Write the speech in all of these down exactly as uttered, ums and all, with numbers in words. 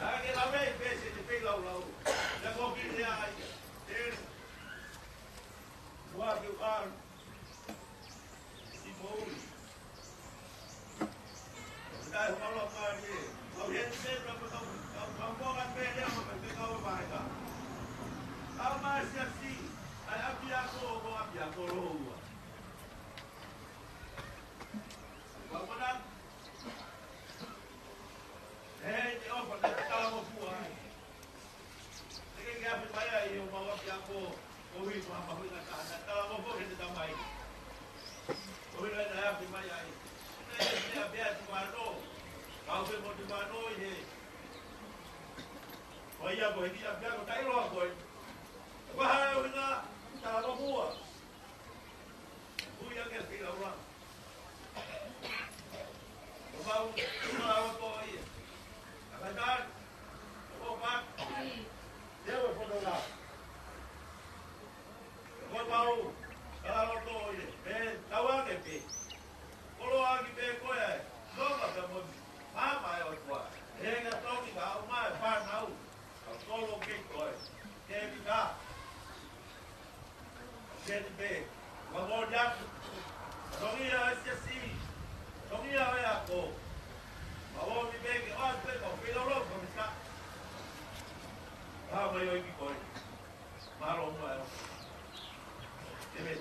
Ka ke lave pē siʻete feilaulau. Ia ko ki lea ai. Tēlī. Ua ke uka. Siʻi moʻui. Tae homa lo ka ni. Kau heni pē ka kau, kau, kau moʻanga pē lea ma pē kau mai ka. Kau mai siasi. ʻAi ʻapiako, ko ʻapiako lōua. Kau mana. He, te ʻofa na te talangofua ai. Te ke ke afe mai ai ʻo mau ʻapiako, ʻo hui ko ha mahuʻinga taha, na talangofua ke te tamai. ʻO hui na te afe mai ai. Te ke ke afe atu mano. Kau ke mo te mano i he. Ko ia ko he ki ʻapiako tai loa ko e. Ko ha ʻuhi na talangofua. Hui ange ki laua. Ko mau, ko mau ko ia. Ka ka tai, ko pa, te ue fono la. Ko mau, ka la loto ia. Pē, tau ange pē. Kolo ange pē ko ia. Nonga ka mo, mama e o kua. E ka toki ka o mai, pa nau. Ka kolo ke ko e. Ke mi ka. Keni pē, ua mō ni aku. Tongia e siasi. Tongia e ako. Ua mō ni pē ke ʻoatu pē kau feilaulau ka misa. Ka mai ʻo iki koe. Mālō muʻa e o. Amen.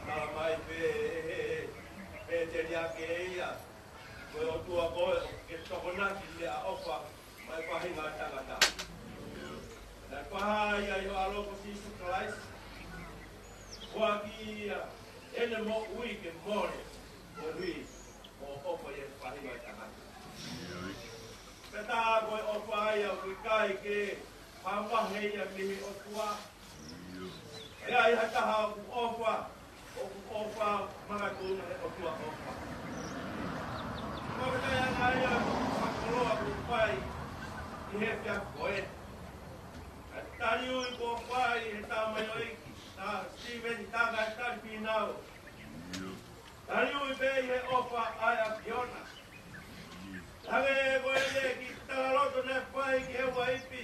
Tala mai pē ʻe he, ʻe he teliake ia, ko e ʻOtua koe ʻoku ke tokonaki ʻi he ʻofa maʻa e faʻahinga ʻo e tangata. Naʻe fakahā ia ʻi ho ʻAlo ko Sīsū Kalaisi. Foaki ia ʻene moʻui ke mole, moʻui mo ʻofa ʻi he faʻahinga ʻo e tangata. Pea tā ko e ʻofa ia ʻoku ʻikai ke hā mai ia mei he ʻOtua. ʻE ʻi ai ha taha ʻoku ʻofa, ʻoku ʻofa makatuʻunga he ʻOtua ʻofa. Ko e taha ia ʻoku fakakoloa ʻoku fai ʻi he efiafi ko eni. Ka tali ui kuo fai ʻe he tamaioʻeiki, tā Steven, tā ka tali pinau. Tali ui pē ʻi he ʻofa ʻa e ʻAfiona. Hangē ko e lea ki talaloto naʻe fai ki he uaifi.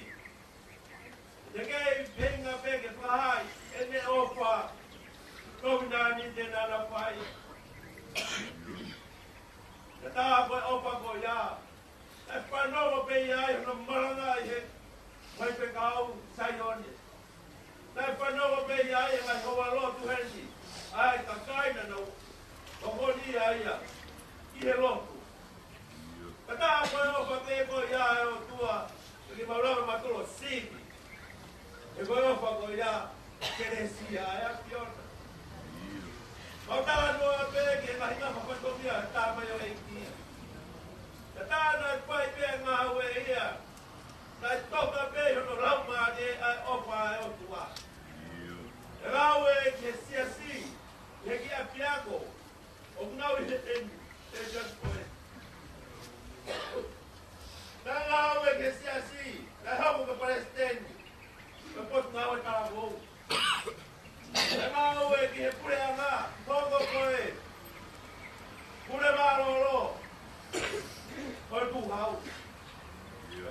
Te kei feinga pē ke fakahā ʻene ʻofa. Ko e meʻa ni te nana fai. Ka tā ko e ʻofa ko ia. Naʻe fanongo pē ia ʻi hono malanga ʻi he faifekau Saione. Naʻe fanongo pē ia ʻi he ngaahi houalotu heni. ʻA e kakai naʻa nau tokoni ai ia ʻi he lotu. Ka tā ko e ʻofa pē ko ia ʻa e ʻOtua, ʻoku mau lava mātuʻa sivi. He ko e ʻofa ko ia, kelesi ʻa e ʻAfiona. Mau talanoa pē ki he ngaahi ngaahi fatongia ʻa e tamaioʻeiki. Ka tā naʻe fai pē ngāue ia, naʻe toka pē hono laumālie ʻa e ʻofa ʻa e ʻOtua. ʻE ngāue ki he siasi, ki he kiʻi ʻapiako, ʻoku nau ʻi he ʻeni, ʻe siasi ko ē. Naʻe ngāue ki he siasi, naʻe hoko ko e palesiteni, ko e potungāue talavou. Naʻe ngāue ki he puleʻanga, hoko ko e pule mālōlō, ko e tuhau.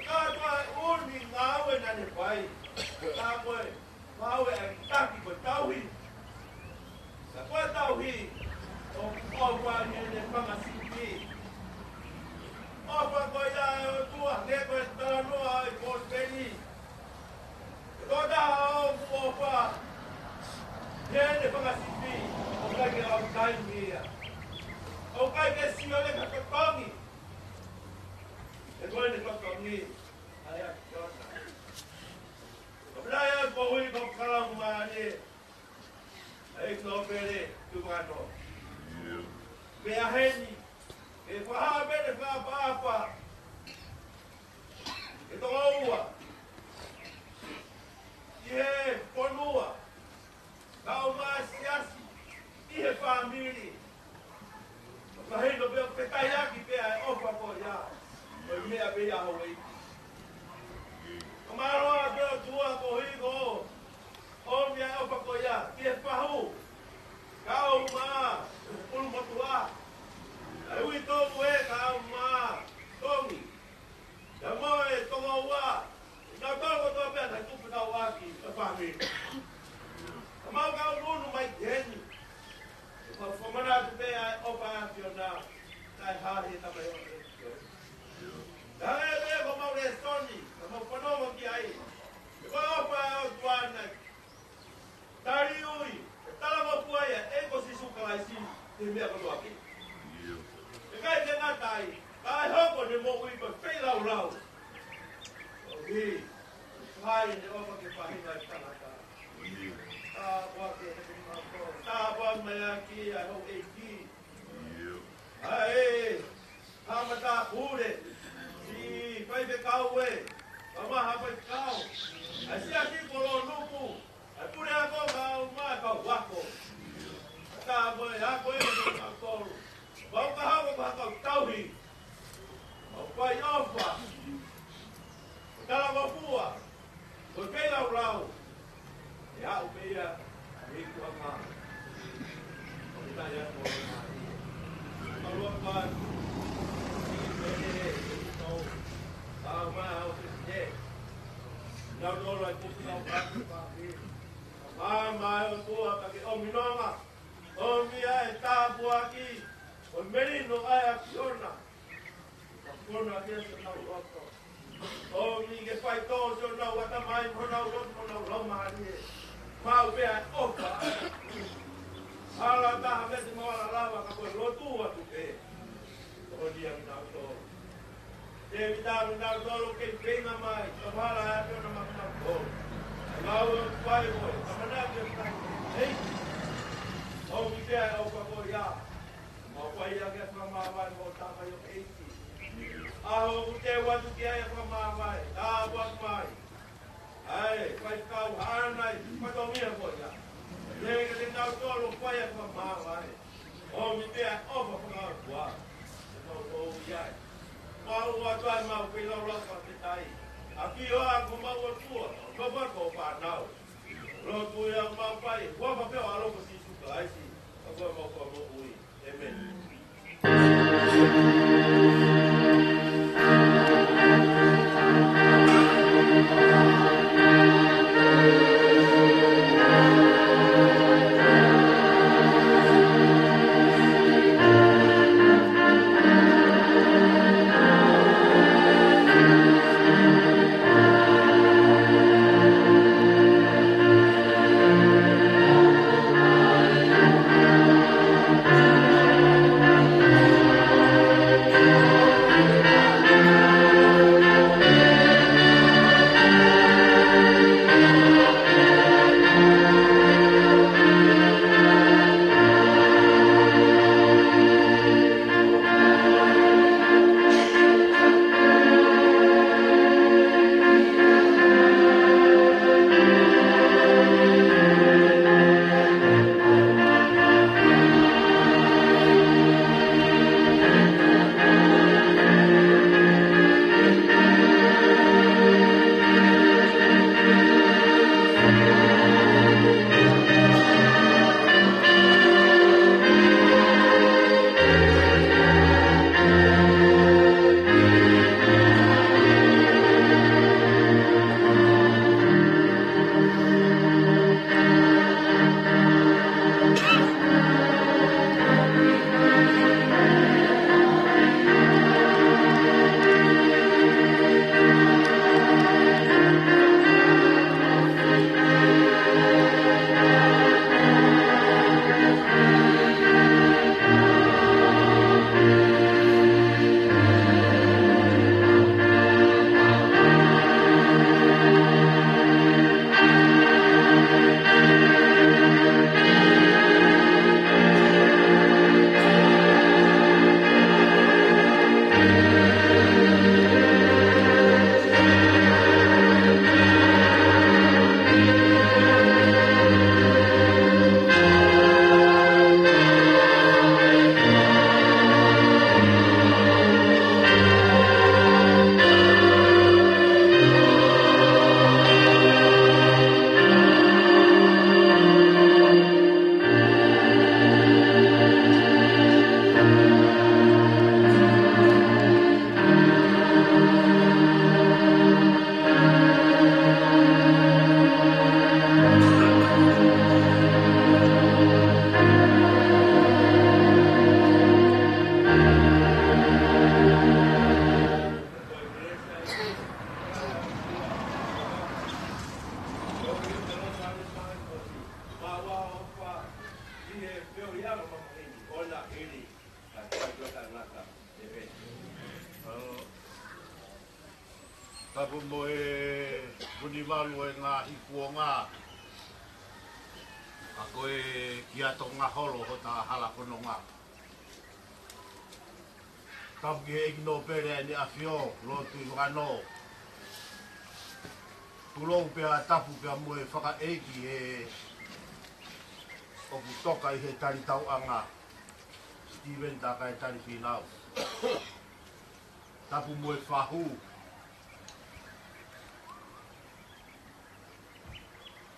Ka ko e ʻū ngāue naʻa ne fai, ka ko e ngāue ʻa e taki ko e tauhi. Ka ko e tauhi, ʻoku ʻofa ʻi heʻene fanga sipi. ʻOfa ko ia ʻa e ʻOtua, hangē ko e talanoa ʻi Kōsipeli. Ko e taha ʻoku ʻofa ʻi heʻene fanga sipi, ʻoku ʻikai ke lau taimi ia. ʻOku ʻikai ke sio ia ki ha totongi. He ko ʻene totongi, ʻa e ʻAfiona. Ko e meʻa ia ko e ʻuhinga ʻoku kalaunga ai ʻa e ʻEiki Nōpele Tuʻipulotu. Pea heni, ʻe fakahā pē ʻene fakaʻapaʻapa ʻe toko ua ʻi he fonua, kae ʻumaʻā e siasi, ʻi he fāmili. Mahino pē ʻoku fetaiaki pē ʻa e ʻofa ko ia, ko e meʻa pē ia houʻeiki. Ka mālō ʻa e ʻOtua koeʻuhi ko e ʻomi ʻa e ʻofa ko ia ki he fahu, kae ʻumaʻā e ʻulumotuʻa, ʻa e uitou ē kae ʻumaʻā Tongi. Pea mo e toko ua, naʻa tau kotoa pē naʻe tupu tau ʻaki e fāmili. Ka mau kau unu mai ki heni. Mau fakamanatu pē ʻa e ʻofa ʻa e ʻAfiona, naʻe hā he tamaioʻeiki. Naʻe pē ko mau lēsoni, ka mau fanongo ki ai. Ko e ʻofa ʻa e ʻOtua naʻe tali ui, ʻe talangofua ia ʻe he ʻEiki ko Sīsū Kalaisi, ʻi he meʻa kotoa pē. ʻIkai ke ngata ai, kae hoko ʻene moʻui ko e feilaulau. ʻOku ʻi ai ʻene ʻofa ki he faʻahinga ʻo e tangata. Tāpuaki ʻe he ʻEiki, tāpuaki mai ʻa e houʻeiki. ʻA e, ha mata pule, siʻi faifekau ē, ha maha faifekau, ʻa e siasi ko Lōnuku, ʻa e puleako kae ʻumaʻā e kau ako. Ka tā ko e ako ē ko e kau tolu. Mau ka hoko ko ha kau tauhi. Mau fai ʻofa. Talangofua. Ko e feilaulau. ʻE aʻu pē ia, ʻi he kuonga. ʻOku tau ia ko e mālie. Kau lua kuā. ʻI he, ʻi he, ʻi he tau. Kau mai au te te. Nau nolo ai kupu nau pāki pāki. Māmā ʻOtua ka ke ʻomi nonga. ʻOmi ʻa e tāpuaki. Ko e melino ʻa e ʻAfiona. Ka kona ke se nau loto. ʻOmi ke faitō se nau ata. Mai mo nau lotu mo nau lau mahani e. Mau pea oka. Hala taha mete mo ala lava ka ko e lotu atu pē. Ko ni a minau tō. Te minau minau tō lo ke pena mai. Ka hala atu na ma minau tō. Mau o pai mo. Ka mana ke kai. Hei. Mau ki pea oka ko ia. Mau pai a ke fakamāvae mo tama ʻo ʻEiki. ʻAho ʻoku te watu ki ai e fakamāvae. Tāpuaki mai. ʻAi, faifekau Haʻana, fatongia ko ia. Lele ke tau tolo fai ʻa e fakamāvae. ʻOmi pea ʻofa fakaʻatua. Te tau tō ia. Mau ʻoatu ai mau pei laulau fakafetaʻi. ʻAfio ā ko homau ʻOtua, ko homau fānau. Lotu ia mau fai, huafa pē ʻo e ʻAlo ko Sīsū Kalaisi, ko homau Fakamoʻui. ʻĒmeni. Tapu mo e Vunivalu ʻo e ngaahi kuonga. Ka ko e kiʻi ʻato ngaholo hota hala kononga. Tapu ki he ʻEiki nōpele ʻEne ʻAfio, lotu ʻi vano. Tulou pea tapu pea mo e fakaʻeiki he ʻoku toka ʻi he talitauʻanga. Steven Takaetali Finau. Tapu mo e fahu.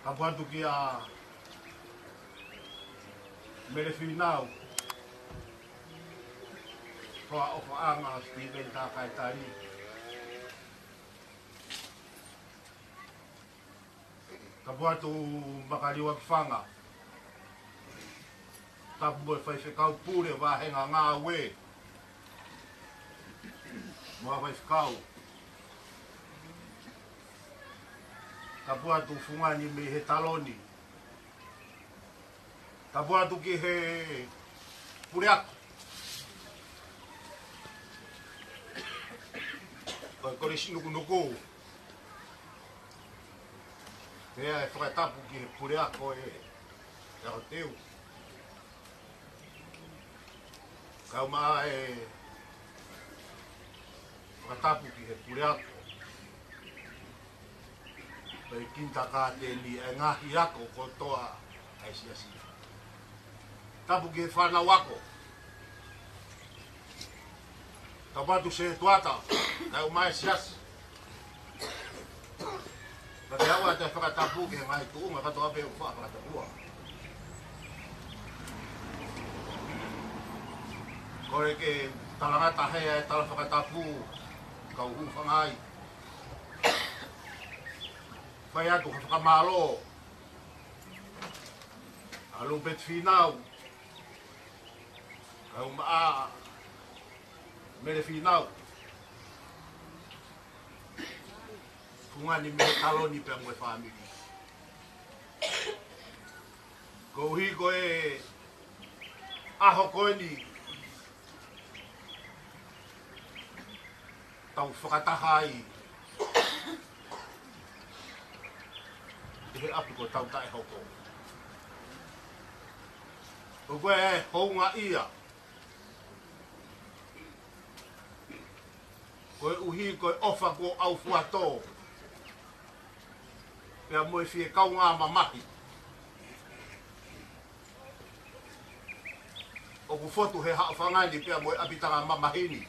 Tapu atu kia Mele Finau. Hoa ʻofaʻanga Steven Takaetali. Tapu atu Makaliu Akifanga. Tapu mo e faifekau pule vāhenga ngāue. Mo e faifekau. Tapu atu Fungani mei he Taloni. Tapu atu ki he Puleako ʻo e Kolisi Nukunuku. Pea ʻe fakatapu ki he Puleako ʻe Teu. Kae ʻumaʻā e fakatapu ki he Puleako ʻo e Kinitakāteni, e ngaahi ako kotoa ʻa e Siasi. Tapu ki he fānau ako. Tapu atu Setuata, kae ʻumaʻā e Siasi. Ka te aua te fakatapu ki he ngaahi tuʻunga kātoa pē ʻoku faʻa fakatapua. Kole ke talangata he ʻa e tala fakatapu, kau hūfanga ai. Fai atu ha fakamālō ʻa Lupeti Fīnau, kae ʻumaʻā Mele Fīnau, Fungani mei he Taloni pea mo e fāmili. Koeʻuhi ko e ʻaho ko eni tau fakataha ai ʻi he ʻapi ko Tautaʻehoko. ʻOku ʻi ai e houngaʻia koeʻuhi ko e ʻofa kuo ʻaufuatō pea mo e fie kaungā mamahi ʻoku fotu he haʻofanga ni pea mo e ʻapitanga mamahi ni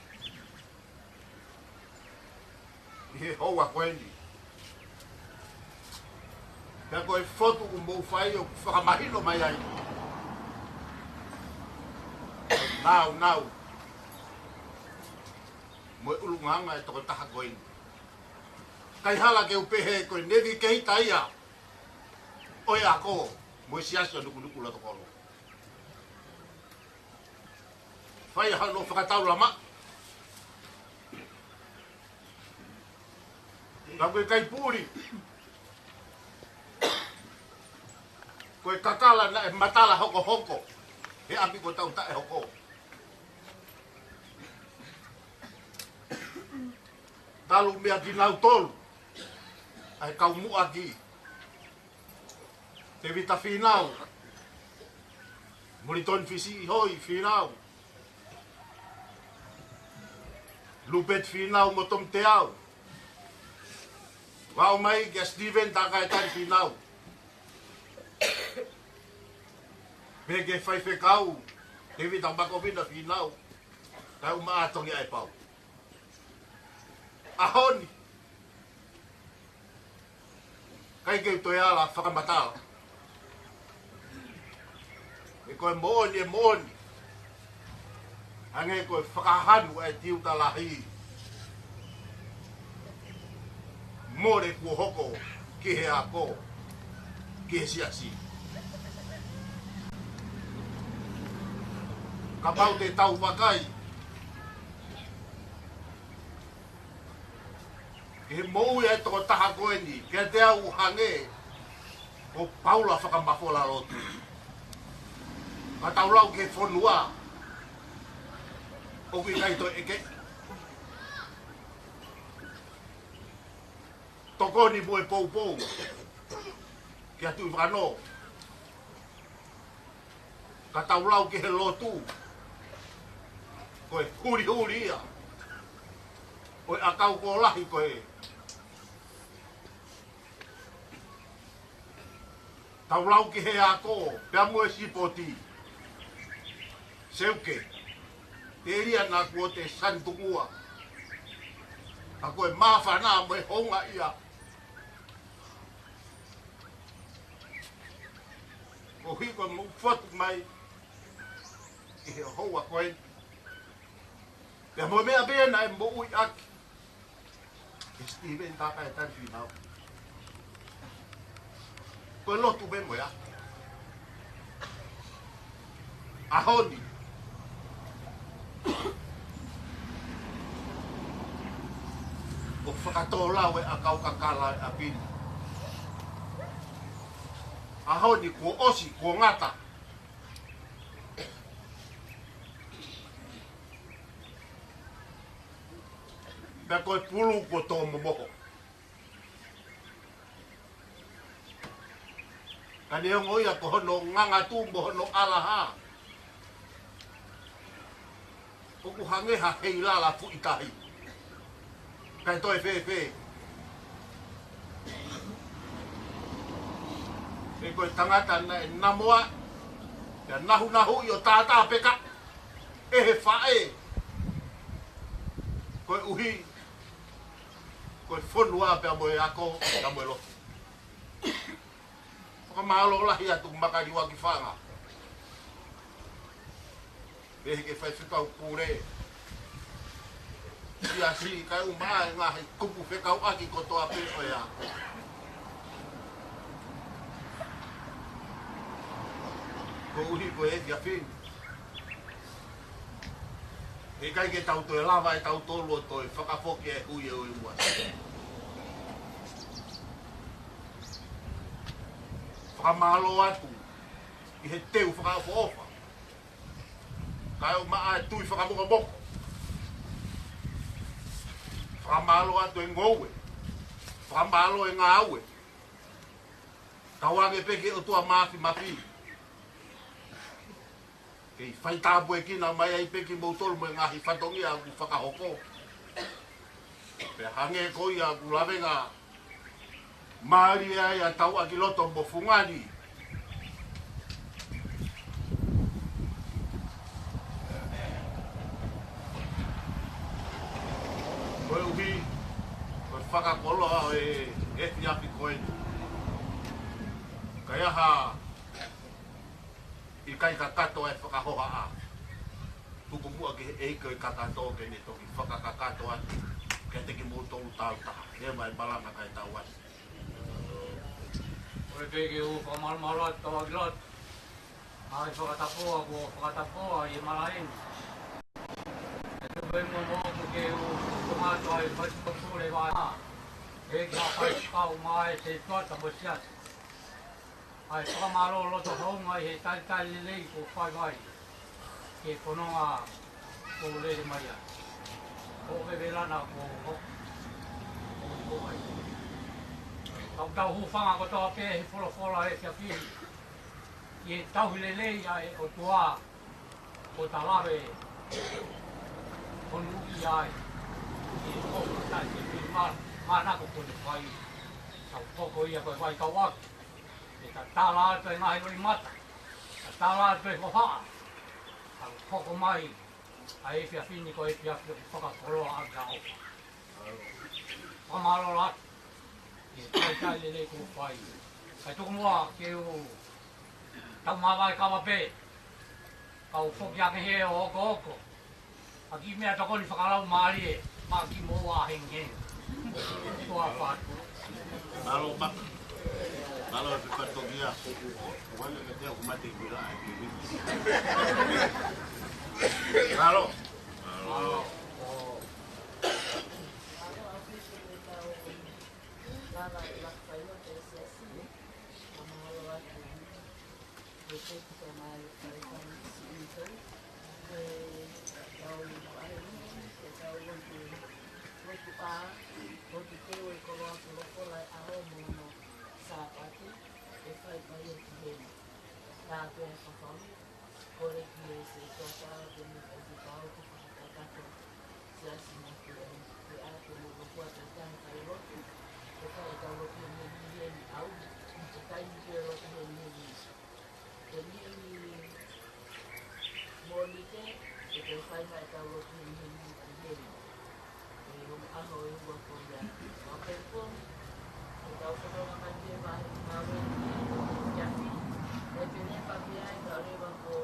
ʻi he houa ko eni. Pea ko e fotu ʻoku mou fai ʻoku fakamahino mai ai e nāunau mo e ʻulungaanga e tokotaha ko eni. ʻIkai hala ke u pehē ko e nevikeita ia ʻo e ako mo e Siasi ʻo Nukunuku Lotokolo. Fai hano fakataulama. Ka ko e kaipuli, ko e kakala naʻe matala hokohoko he ʻapi ko Tautaʻehoko. Talu meia kinautolu ʻa e kau muʻaki, Tevita Fīnau, Molitoni Fisiʻihoi Fīnau, Lupeti Fīnau mo Tomi Teau. Vaʻu mai kia Steven Takaetani Fīnau. Pea ki he faifekau, Tevita Makovina Fīnau. Kae ʻumaʻā Tongi ʻAepau. ʻAho ni, ʻikai ke u toe ala fakamatala. He ko e moʻoni, e moʻoni, hangē ko e fakahanu ʻa e tiuta lahi, mole kuo hoko ki he ako, ki he Siasi. Kapau te tau vakai ki he moʻui ʻa e tokotaha ko eni, kiate au ʻoku hangē ko Paula fakamafola lotu. Ka tau lau ki he fonua, ʻoku ʻikai toe ʻeke. Tokoni mo e poupou kia Tuʻivakanō. Ka tau lau ki he lotu, ko e hulihuli ia ʻo e ʻakau kolahi ko ē. Tau lau ki he ako pea mo e sipoti. Seuke, telia naʻa kuo te sanitungua. Ka ko e māfana mo e houngaʻia koeʻuhi ko e mou fotu mai ʻi he houa ko ē. Pea mo e meʻa pē naʻe moʻui ʻaki ʻe Steven Takaetani Fīnau. Ko e lotu pē mo ia. ʻAho ni, ʻoku fakatōlau e ʻakau kakala e ʻapi ni. ʻAho ni kuo ʻosi, kuo ngata. Pea ko e pulu kuo tō momoho. Ka neongo ia ko hono ngangatū mo hono ʻalaha, ʻoku hangē ha heilala fuʻu tahi. Kae toe fēfē? He ko e tangata naʻe namoa, pea nahunahuʻi ʻo tātā peka ʻe he faʻē. Koeʻuhi ko e fonua pea mo e ako, pea mo e lotu. Fakamālō lahi atu Makaliʻuakifanga. Pehē ki he faifekau pule. Siasi, kae ʻumaʻā e ngaahi kupu fekauʻaki kotoa pē ʻo e ako. Koeʻuhi ko e efiafi ni, heʻikai ke tau toe lava ʻe tautolu ʻo toe fakafoki e hui ʻo e ua. Fakamālō atu ʻi he teu fakaʻofoʻofa, kae ʻumaʻā e tui fakamokomoko. Fakamālō atu e ngoue. Fakamālō e ngāue. Tauange pē ki he ʻOtua Māfimafi, kei faitāpuekina mai ai pē kimoutolu mo e ngaahi fatongia ʻoku fakahoko. Pea hangē ko ia ʻoku lavenga mālie ai ʻa Tauʻakiloto mo Fungani. Koeʻuhi ko e fakakoloa ʻo e efiafi ko eni. Ka ʻi ai ha ʻikai kakato ʻa e fakahohaʻa, tuku muʻa ki he ʻEiki ʻo e kakato ke ne toki fakakakato atu kiate kimoutolu tāutaha. Leva e malanga kae tau ʻasi. Ko e peke u fakamālōmālō atu Tauʻakiloto ʻa e fakatapua kuo fakatapua ʻi he malaʻe ni. ʻE tuku e momo ʻoku ke u tomato ai fai fakapule vai. ʻE ki ha fai kau mai se tuata mo siasi. ʻA e fakamālō loto hounga ʻi he talitali lelei kuo fai mai ki he fononga kuo lele mai ai. Ko e vevelana kuo hoko, kuo hoko ai. Kau tau hūfanga kotoa pē he folofola ʻo e efiafi ni, ʻi he tauhi lelei ʻa e ʻOtua, ko e talave ʻo nuʻi ai ʻi he hoko taʻe te mā, mānako ko ʻene fai. Tau hoko ia ko e vai kau atu. ʻE tatala atu e ngaahi loʻimata, tatala atu e hohaʻa, ka hoko mai ʻa e efiafi ni ko e efiafi ʻoku fakakoloa ʻaki ʻa ʻofa. Fakamālō lahi ʻi he talitali lelei kuo fai. Kae tuku muʻa ke u tau māvae kava pē, kau foki ange he ʻo okooko. ʻA e kiʻi meʻatokoni fakalaumālie, maʻa kimoua hengihengi. Tuʻa fatu. Mālō Maka. Mālō e fefatokia. Wana ka te au mate kira ai. Mālō. Mālō. Lava e laka fai lotu ʻa e siasi. Mālō atu. Ko e teki ka mai fai fai si i tau. Ko e tau ai, ko e tau lotu, lotu ʻa, lotu teu e koloa folofola ʻa e ʻaho mo hono Sāpate, ʻe fai mai ʻo ki heni. Tāpea e fafau, kole ki he se tata, ke ne fai ki tau, ke fakakakato. Siasi mo ke ai, ke ʻa ke mo lopua tata, fai lotu, ʻe fai e tau lotu heni heni au, ʻe taimi ke lotu heni heni. Ko e niʻihi Mōnite, ʻe toe fai mai e tau lotu heni heni ki heni. ʻE ongo ʻaho ʻe ua ko ia. Mā pēpō, ʻe tau fononga mai ki he vahe ngāue ni, ki afi. ʻE te ne pāpē ai, tau leva ko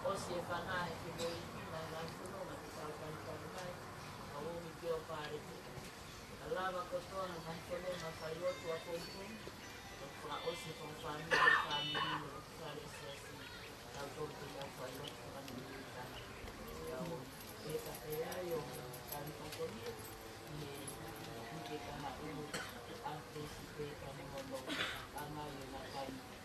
ʻosi e fanga he ke mei ki nā ngaahi fononga ke tau talitali mai. Ka ʻomi ke o pāle te. Ka lava kotoa ha ngaahi fononga fai lotu ʻa poupou. Ko e fakaʻosi e fakafāmili ʻa e fāmili mo e lotu fale ʻa e siasi. Tau tolu te tau fai lotu fakamili taha. Tau e ka te ai ʻo tau ni kongkoni. ʻI he, ʻi he ka haʻu ʻa Pesi pe ka mo hono ʻangai ʻo e ngaahi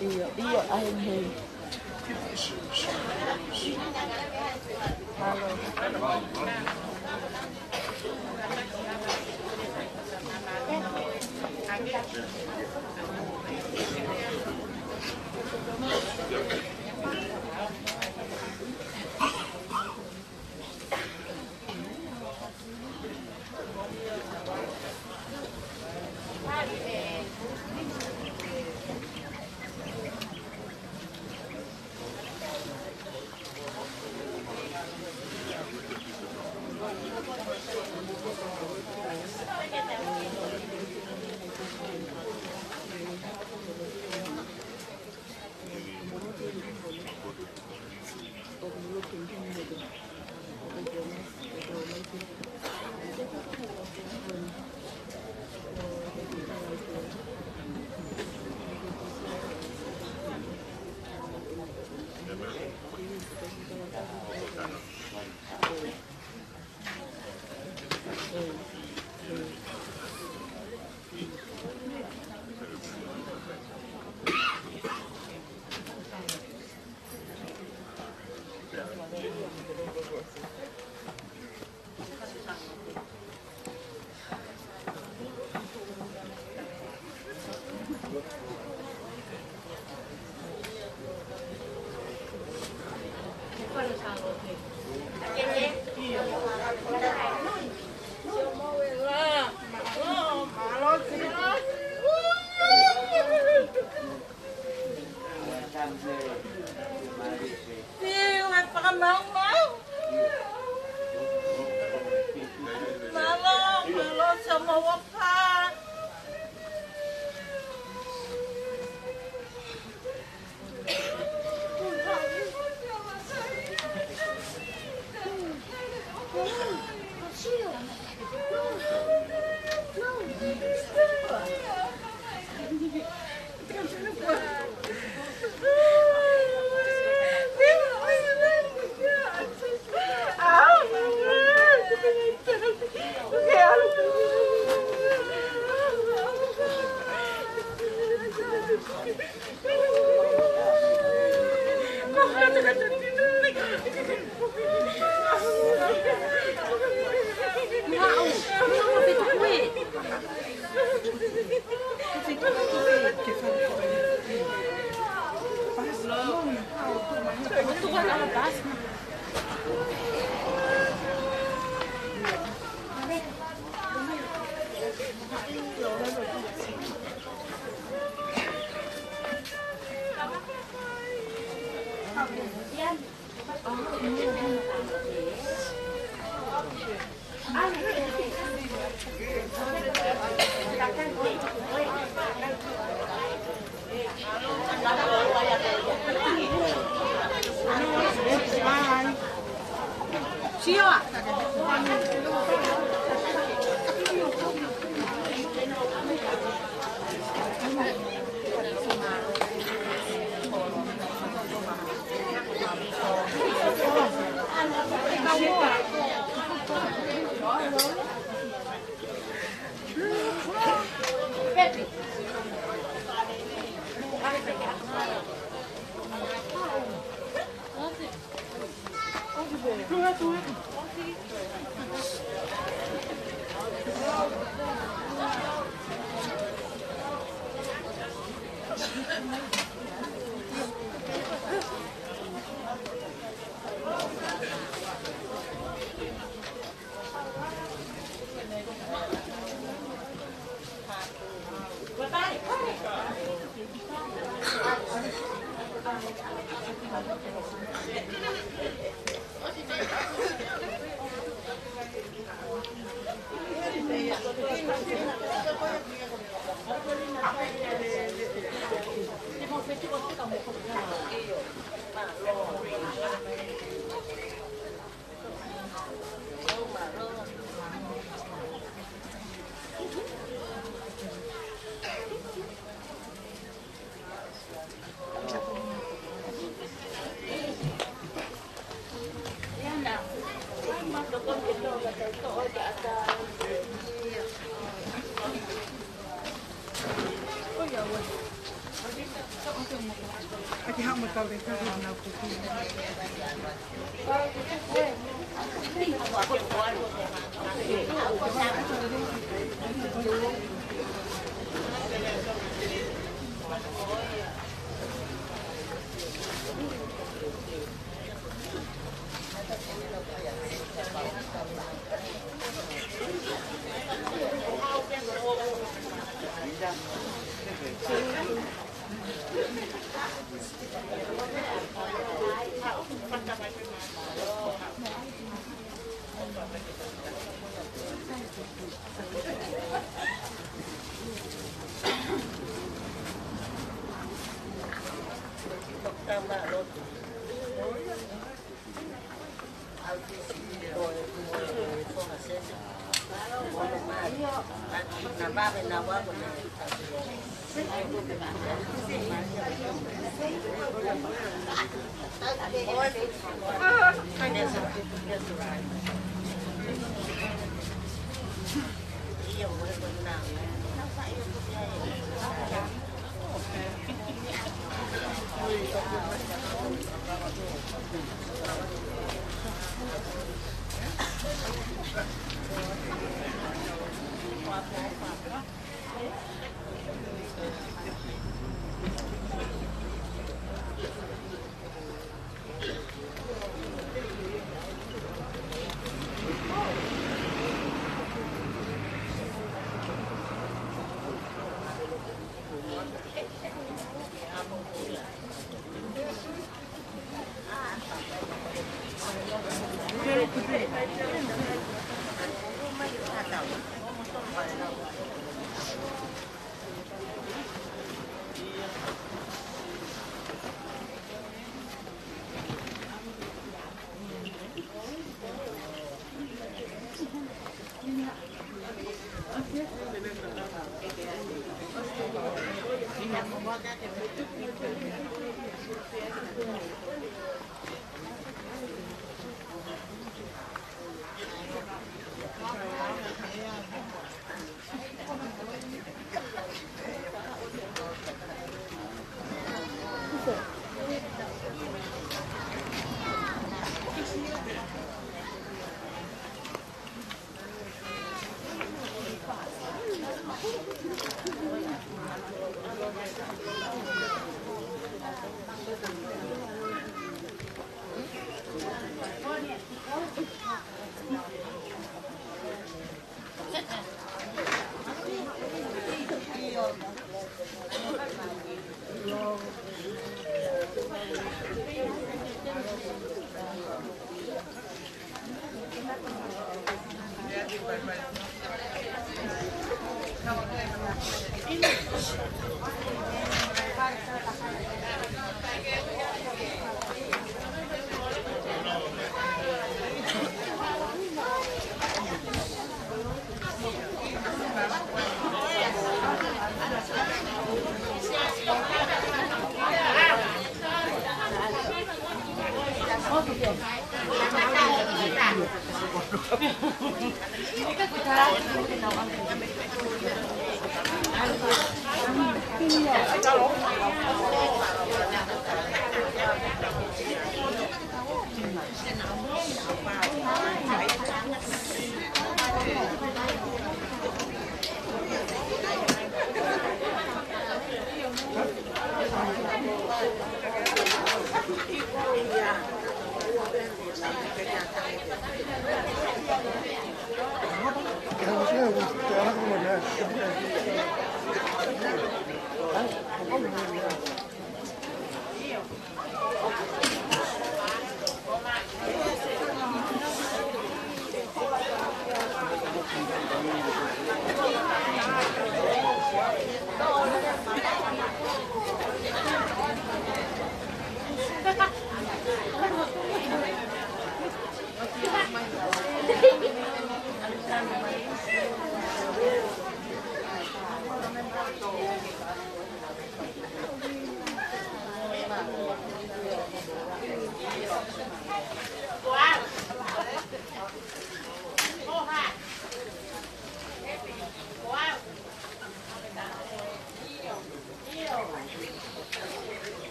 ʻIo, ʻio, ʻa heni heni. Siu e fakamaumau. Mālō, mālō Samoa pā.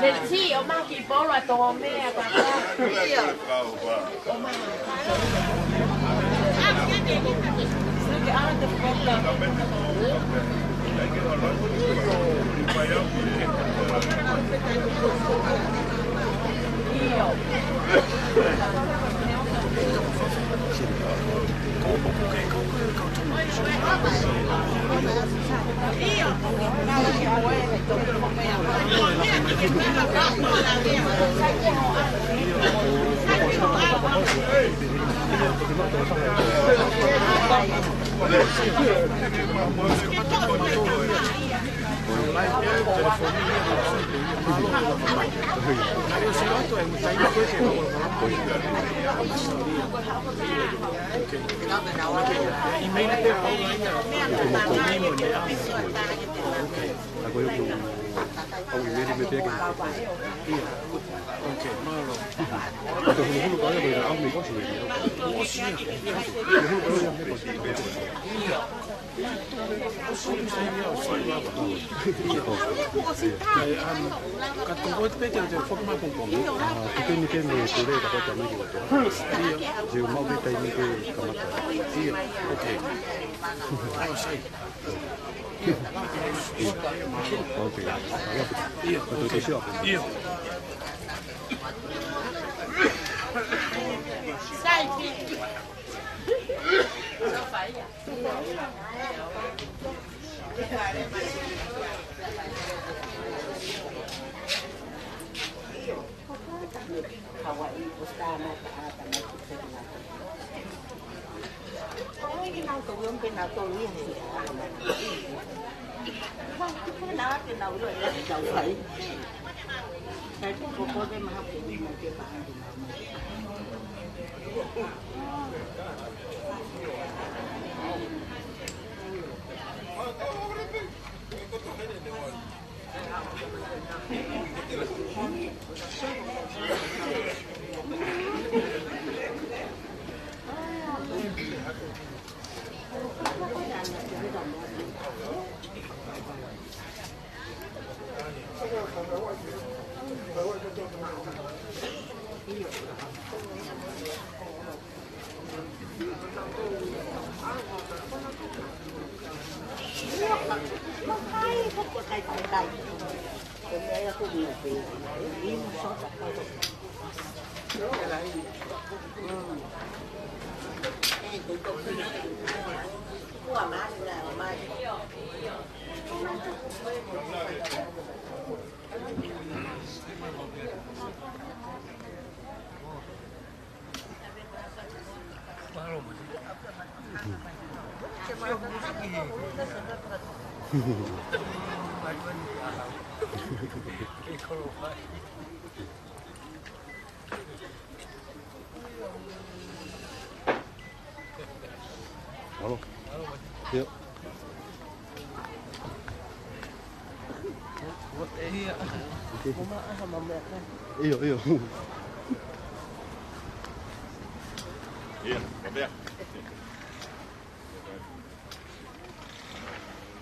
Let's see, o Maki Polo a tō mea papa. Mālō. ʻIo. ʻIo, ʻio. ʻIo, ʻio.